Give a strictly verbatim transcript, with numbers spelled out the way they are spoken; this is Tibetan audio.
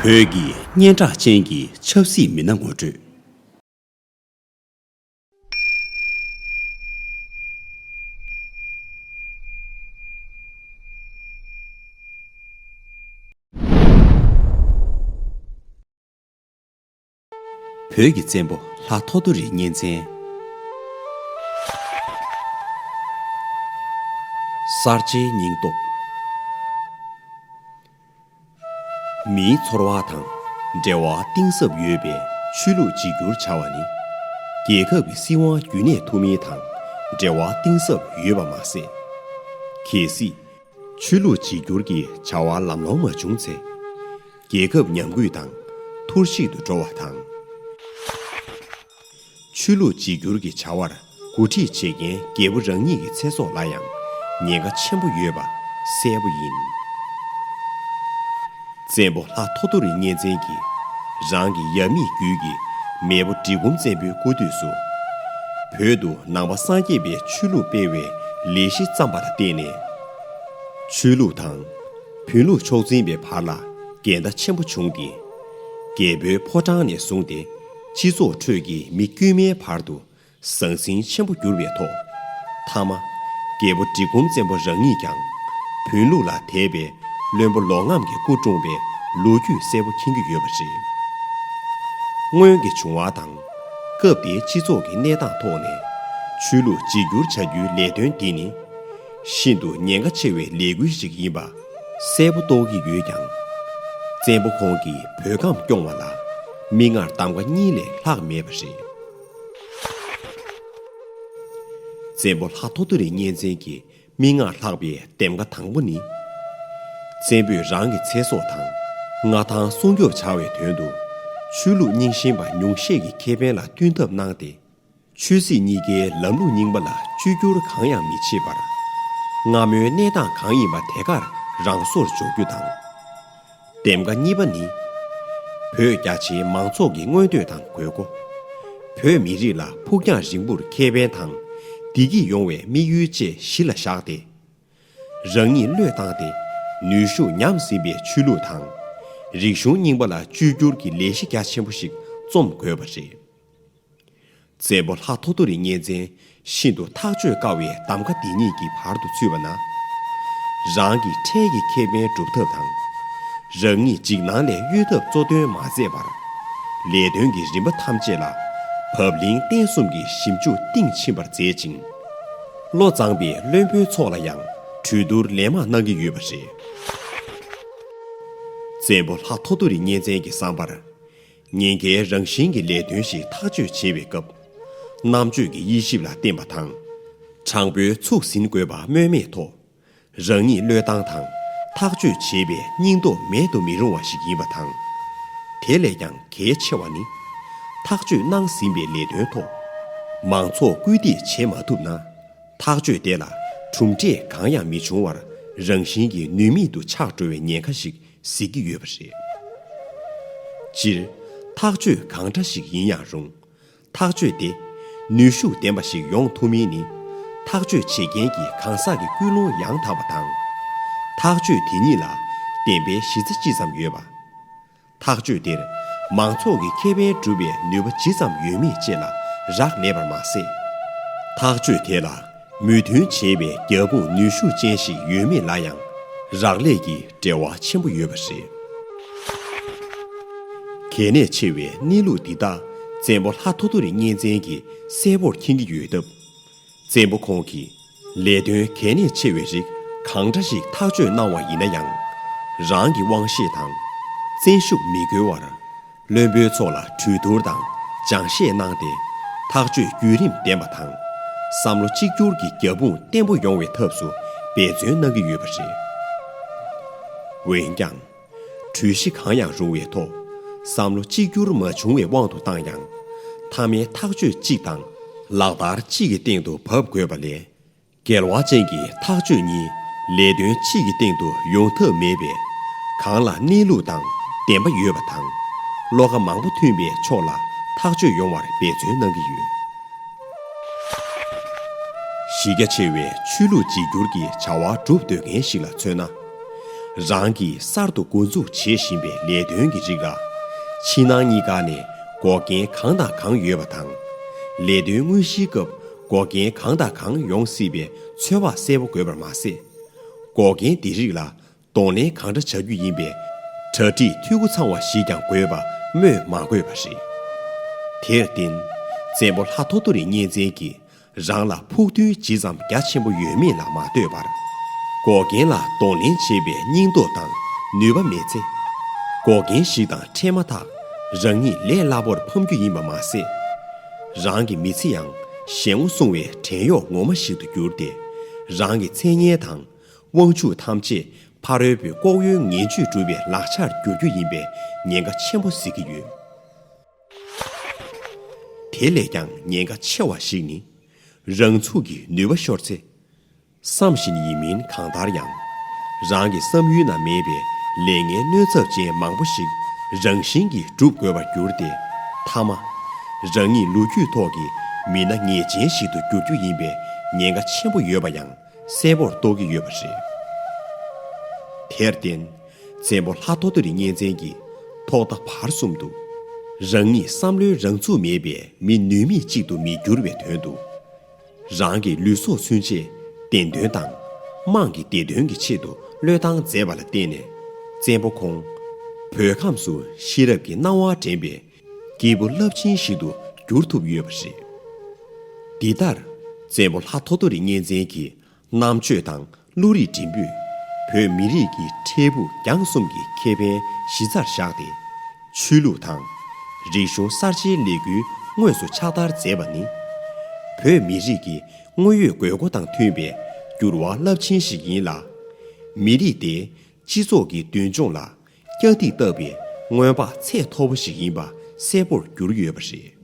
བོད་ཀྱི་སྙན་གྲགས་ཅན་གྱི་ཆབ་སྲིད་མི་སྣ་ངོ་སྤྲོད། བོད་ཀྱི་བཙན་པོ་ལྷ་ཐོ་ཐོ་རིའི་གཉེན་ཚན། གསར་བརྗེའི་སྙིང་སྟོབས། མིའི་ཚོར་བ་དང་འབྲེལ་བ་གཏིང་ཟབ་ཡོད་པའི་ཆོས་ལུགས་གཅིག་གྱུར་བྱ་བ་ནི། རྒྱལ་ཁབ་ཀྱི་སྲིད་དབང་རྒྱུན་གནས་ཐུབ་མིན་དང་འབྲེལ་བ་གཏིང་ཟབ་ཡོད་པ་མ་ཟད། གལ་སྲིད་ཆོས་ལུགས་གཅིག་གྱུར་གྱི་བྱ་བ་ལམ་ལྷོང་མ་བྱུང་ཚེ། རྒྱལ་ཁབ་ཉམས་རྒུད་དང་འཐོར་ཞིག་ཏུ་འགྲོ་བ་དང་། ཆོས་ལུགས་གཅིག་གྱུར་གྱི་བྱ་བར་འགོ་ཁྲིད་བྱེད་མཁན་རྒྱལ་པོ་རང་ཉིད་ཀྱི་ཚེ་སྲོག་ལ་ཡང་ཉེན་ཁ་ཆེན་པོ་ཡོད་པ་གསལ་པོ་ཡིན། བཙན་པོ་ལྷ་ཐོ་ཐོ་རི་གཉན་བཙན་གྱིས་རང་གི་ཡབ་མེས་རྒྱུད་ཀྱི་མེས་པོ་འབྲི་གུང་བཙན་པོའི་སྐུ་དུས་སུ། བོད་དུ་ནང་པ་སངས་རྒྱས་པའི་ཆོས་ལུགས་སྤེལ་བའི་ལས་གཞི་བརྩམས་པ་ལ་བརྟེན་ནས། ཆོས་ལུགས་དང་བོན་ལུགས་ཕྱོགས་འཛིན་པའི་བར་ལ་འགལ་ཟླ་ཆེན་པོ་བྱུང་སྟེ། རྒྱལ་པོའི་ཕོ་བྲང་ནས་བཟུང་སྟེ་སྤྱི་ཚོགས་ཁྲོད་ཀྱི་མི་དཀྱུས་མའི་བར་དུ་ཟང་ཟིང་ཆེན་པོ་གྱུར་བའི་ཐོག་མཐའ་མ་རྒྱལ་པོ་འབྲི་གུང་བཙན་པོ་རང་ཉིད་ཀྱང་བོན་ལུགས་ལ་དད་པའི་བློན་པོ་ལོག་རྔམ་གྱི་སྐུ་བཀྲོངས་པའི་ལོ་རྒྱུས་གསལ་པོ་མཁྱེན་གྱི་ཡོད་པ་རེད། སྔོན་གྱི་བྱུང་བ་དང་། སྐབས་དེའི་སྤྱི་ཚོགས་ཀྱི་གནས་སྟངས་ཐོག་ནས་ཆོས་ལུགས་གཅིག་གྱུར་བྱ་རྒྱུའི་ལས་དོན་འདི་ནི། ཤིན་ཏུ་ཉེན་ཁ་ཆེ་བའི་ལས་འགུལ་ཞིག་ཡིན་པ་གསལ་པོ་རྟོགས་ཀྱི་ཡོད་ཀྱང་། བཙན་པོ་ཁོང་གིས་བོད་ཁམས་སྐྱོང་བ་ལ་མིག་སྔར་གདམ་ག་གཉིས་ལས་ལྷག་མེད་པ་རེད། བཙན་པོ་ལྷ་ཐོ་ཐོ་རི་གཉན་བཙན་གྱི་མིག་སྔར་ལྷག་པའི་གདམ་ག་དང་པོ་ནི། བཙན་པོས་རང་གི་ཚེ་སྲོག་དང་མངའ་ཐང་སྲུང་སྐྱོབ་བྱ་བའི་དོན་དུ། ཆོས་ལུགས་རྙིང་ཞེན་པ་ཉུང་ཤས་ཀྱི་ཁེ་ཕན་ལ་བསྟུན་ཐབས་གནང་སྟེ། ཆོས་སྲིད་གཉིས་ཀའི་ལམ་ལུགས་རྙིང་པ་ལ་བཅོས་བསྒྱུར་གང་ཡང་མི་བྱེད་པར། སྔ་མོའི་གནས་སྟངས་གང་ཡིན་པ་དེ་གར་རང་སོར་འཇོག་རྒྱུ་དང་། གདམ་ག་གཉིས་པ་ནི། བོད་རྒྱ་ཆེའི་མང་ཚོགས་ཀྱི་མངོན་འདོད་དང་དགོས་མཁོ། བོད་མི་རིགས་ལ་ཕུགས་རྒྱང་རིང་པོར་ཁེ་ཕན་དང་བདེ་སྐྱིད་ཡོང་བའི་དམིགས་ཡུལ་བཅས་གཞི་ལ་བཞག་སྟེ། རང་ཉིད་བློས་བཏང་སྟེ་ནུས་ཤུགས་ཉམས་ཟིན་པའི་ཆོས་ལུགས་དང་རིག་གཞུང་རྙིང་པ་ལ་བཅོས་བསྒྱུར་གྱི་ལས་གཞི་རྒྱ་ཆེན་པོ་ཞིག་རྩོམ་དགོས་པ་རེད། བཙན་པོ་ལྷ་ཐོ་ཐོ་རི་གཉན་བཙན་ཤིན་ཏུ་ཐག་གཅོད་དཀའ་བའི་གདམ་ག་འདི་གཉིས་ཀྱི་བར་དུ་ཚུད་པ་ན། རང་གི་འཕྲལ་གྱི་ཁེ་ཕན་སྒྲུབ་ཐབས་དང་། རང་ཉིད་འཇིགས་སྣང་ལས་གཡོལ་ཐབས་གཙོ་དོན་མ་མཛད་པར། ལས་དོན་གྱི་རིམ་པ་ཐམས་ཅད་ལ་བབ་བརླིང་བརྟན་གསུམ་གྱི་ཞིབ་འཇུག་གཏིང་ཕྱིན་པར་མཛད་ཅིང་། བློ་བཟང་པའི་བློན་པོའི་ཚོགས་ལ་ཡང་གྲོས་བསྡུར་ལན་མང་གནང་གི་ཡོད་པ་རེད། བཙན་པོ་ལྷ་ཐོ་ཐོ་རི་གཉན་བཙན་གྱི་བསམ་པར། ཉེན་ཁའི་རང་བཞིན་གྱི་ལས་དོན་ཞིག་ཐག་གཅོད་བྱེད་པའི་སྐབས། རྣམ་དཔྱོད་ཀྱི་དབྱེ་ཞིབ་ལ་བརྟེན་པ་དང་། དྲང་པོའི་ཚུགས་ཟིན་དགོས་པ་སྨོས་མེད་ཐོག་རང་ཉིད་བློས་བཏང་དང་ཐག་གཅོད་བྱེད་པའི་སྙིང་སྟོབས་མེད་དུ་མི་རུང་བ་ཞིག་ཡིན་པ་དང་། དེ་ལས་ཀྱང་གལ་ཆེ་བ་ནི། ཐག་གཅོད་གནང་ཟིན་པའི་ལས་དོན་ཐོག་མང་ཚོགས་སྐུལ་འདེད་བྱེད་མ་ཐུབ་ན། ཐག་གཅོད་དེ་ལ་གྲུབ་འབྲས་གང་ཡང་མི་འབྱུང་བར་རང་བཞིན་གྱིས་ནུས་མེད་དུ་ཆགས་འགྲོ་བའི་ཉེན་ཁ་ཞིག་གཟིགས་ཀྱི་ཡོད་པ་རེད། སྤྱིར། ཐག་གཅོད་གང་འདྲ་ཞིག་ཡིན་ཡང་རུང་། ཐག་གཅོད་དེ་ནུས་ཤུགས་ལྡན་པ་ཞིག་ཡོང་ཐུབ་མིན་ནི། ཐག་གཅོད་བྱེད་མཁན་གྱི་གང་ཟག་གི་ཀུན་སློང་ཡང་དག་པ་དང་། ཐག་གཅོད་དེ་ཉིད་ལ་བདེན་པའི་གཞི་རྩ་ཅི་ཙམ་ཡོད་པ། ཐག་གཅོད་དེར་མང་ཚོགས་ཀྱི་ཁེ་ཕན་སྒྲུབ་པའི་ནུས་པ་ཇི་ཙམ་ཡོད་མེད་བཅས་ལ་རག་ལས་པར་མ་ཟད། ཐག་གཅོད་དེ་ལ་མོས་མཐུན་བྱེད་པའི་རྒྱབ་དཔུང་ནུས་ཤུགས་ཅན་ཞིག་ཡོད་མེད་ལ་ཡང་རག་ལས་ཀྱི་འབྲེལ་བ་ཆེན་པོ་ཡོད་པ་རེད། གལ་གནད་ཆེ་བའི་གནས་ལུགས་འདི་དག་བཙན་པོ་ལྷ་ཐོ་ཐོ་རི་གཉན་བཙན་གྱིས་གསལ་པོར་མཁྱེན་གྱི་ཡོད་སྟབས། བཙན་པོ་ཁོང་གིས་ལས་དོན་གལ་གནད་ཆེ་བའི་རིགས་གང་འདྲ་ཞིག་ཐག་གཅོད་གནང་བ་ཡིན་ན་ཡང་། རང་གི་དབང་ཤེད་དང་བཙན་ཤུགས་མི་རྒོལ་བར། བློན་པོའི་ཚོགས་ལ་གྲོས་བསྡུར་དང་སྦྱང་བཤད་གནང་སྟེ། ཐག་གཅོད་བརྒྱུད་རིམ་ལྡན་པ་དང་། བསམ་བློ་གཅིག་གྱུར་གྱི་རྒྱབ་དཔུང་བརྟན་པོ་ཡོང་བའི་ཐབས་སུ་འབད་བརྩོན་གནང་གི་ཡོད་པ་རེད། འོན་ཀྱང་། གྲོས་གཞི་གང་ཡང་རུང་བའི་ཐོག་བསམ་བློ་གཅིག་གྱུར་མ་བྱུང་བའི་དབང་དུ་བཏང་ཡང་། མཐའ་མའི་ཐག་གཅོད་གཅིག་དང་ལག་བསྟར་གཅིག་གི་སྟེང་དུ་བབས་དགོས་པ་ལས། འགལ་བ་ཅན་གྱི་ཐག་གཅོད་གཉིས་ལས་དོན་གཅིག་གི་སྟེང་དུ་ཡོང་ཐབས་མེད་པས། གང་ལ་གནས་ལུགས་དང་བདེན་པ་ཡོད་པ་དང་། བློ་ཁ་མང་པོ་མཐུན་པའི་ཕྱོགས་ལ་ཐག་གཅོད་ཡོང་བར་འབད་བརྩོན་གནང་གི་ཡོད། གཞི་རྒྱ་ཆེ་བའི་ཆོས་ལུགས་གཅིག་གྱུར་གྱི་བྱ་བ་སྒྲུབ་འདོད་མཁན་ཞིག་ལ་མཚོན་ན། རང་གིས་གསར་དུ་འགོ་འཛུགས་བྱེད་བཞིན་པའི་ལས་དོན་གྱི་རིགས་ལ། ཕྱི་ནང་གཉིས་ཀ་ནས་འགོག་རྐྱེན་གང་དང་གང་ཡོད་པ་དང་། ལས་དོན་དངོས་གཞིའི་སྐབས་འགོག་རྐྱེན་གང་དང་གང་ཡོང་སྲིད་པའི་ཚོད་དཔག་གསལ་པོ་དགོས་པར་མ་ཟད། འགོག་རྐྱེན་འདི་རིགས་ལ་གདོང་ལེན་གང་འདྲ་བྱ་རྒྱུ་ཡིན་པའི་གྲ་སྒྲིག་འཐུས་སྒོ་ཚང་བ་ཞིག་ཀྱང་དགོས་པ་སྨོས་མ་དགོས་པ་རེད། དེར་བརྟེན། བཙན་པོ་ལྷ་ཐོ་ཐོ་རི་གཉན་བཙན་གྱིས་རང་ལ་ཕུགས་འདུན་ཇི་ཙམ་རྒྱ་ཆེན་པོ་ཡོད་མེད་ལ་མ་ལྟོས་པར། འགོག་རྐྱེན་ལ་གདོང་ལེན་བྱེད་པའི་སྙིང་སྟོབས་དང་ནུས་པ་མེད་ཚེ། འགོག་རྐྱེན་ཞིག་དང་འཕྲད་མ་ཐག་རང་ཉིད་ལས་སླ་པོར་ཕམ་རྒྱུ་ཡིན་པ་མ་ཟད། རང་གི་མི་ཚེ་ཡང་ཞེད་ངོ་སྲུང་བའི་བྲན་གཡོག་ངོ་མ་ཞིག་ཏུ་གྱུར་ཏེ། རང་གི་མཚན་སྙན་དང་དབང་ཕྱུག་ཐམས་ཅད་ཕ་རོལ་པོའི་ལྐོག་གཡོའི་ངན་ཇུས་སྒྲུབ་པའི་ལག་ཆར་འགྱུར་རྒྱུ་ཡིན་པའི་ཉེན་ཁ་ཆེན་པོ་གཟིགས་ཀྱི་ཡོད། དེ་ལས་ཀྱང་ཉེན་ཁ་ཆེ་བ་ཞིག་ནི། རང་ཚུགས་ཀྱི་ནུས་པ་ཤོར་ཚེ། བསམ་བཞིན་ཡིན་མིན་གང་ལྟར་ཡང་། རང་གི་བསམ་ཡུལ་ན་མེད་པའི་ལས་ངན་གནོད་ཚབས་ཅན་མང་པོ་ཞིག་རང་བཞིན་གྱིས་སྒྲུབ་དགོས་པར་གྱུར་ཏེ། མཐའ་མ། རང་ཉིད་ལོ་རྒྱུས་ཐོག་གི་མི་སྣ་ངེས་ཅན་ཞིག་ཏུ་འགྱུར་རྒྱུ་ཡིན་པའི་ཉེན་ཁ་ཆེན་པོ་ཡོད་པ་ཡང་གསལ་པོར་རྟོགས་ཀྱི་ཡོད་པ་རེད། དེར་བརྟེན། བཙན་པོ་ལྷ་ཐོ་ཐོ་རི་གཉན་བཙན་གྱིས་ཐོག་མཐའ་བར་གསུམ་དུ། རང་ཉིད་བསམ་བློའི་རང་ཚུགས་མེད་པའི་མི་ནུས་མེད་ཅིག་ཏུ་མི་འགྱུར་བའི་དོན་དུ། རང་གི་ལུས་སྲོག་ཚུན་ཆད་བདེན་དོན་དང་། དམངས་ཀྱི་བདེ་དོན་གྱི་ཆེད་དུ་བློས་བཏང་མཛད་པ་ལ་བརྟེན་ནས། བཙན་པོ་ཁོང་། བོད་ཁམས་སུ་ཤེས་རབ་ཀྱི་སྣང་བ་འདྲེན་པའི་སྐྱེས་བུ་རླབས་ཆེན་ཞིག་ཏུ་འགྱུར་ཐུབ་ཡོད་པ་རེད། འདི་ལྟར། བཙན་པོ་ལྷ་ཐོ་ཐོ་རི་གཉན་བཙན་གྱིས་རྣམ་དཔྱོད་དང་བློ་རིག་འགྲིམ་པོས། བོད་མི་རིགས་ཀྱི་འཕྲལ་ཕུགས་རྒྱང་གསུམ་གྱི་ཁེ་ཕན་གཞི་རྩར་བཞག་སྟེ། ཆོས་ལུགས་དང་། རིག་གཞུང་གསར་བརྗེའི་ལས་འགུལ་དངོས་སུ་ཕྱག་བསྟར་མཛད་པ་ནི། བོད་མི་རིགས་ཀྱི་དངོས་ཡོད་དགོས་མཁོ་དང་མཐུན་པའི་འགྱུར་བ་རླབས་ཆེན་ཞིག་ཡིན་ལ། མི་རིགས་དེའི་སྤྱི་ཚོགས་ཀྱི་མདུན་ལྗོངས་ལ་སྐྱ་ཐིག་བཏབ་པའི་སྔོན་དཔག་ཚད་མཐོ་པོ་ཞིག་ཡིན་པ་གསལ་པོར་གྱུར་ཡོད་པ་རེད།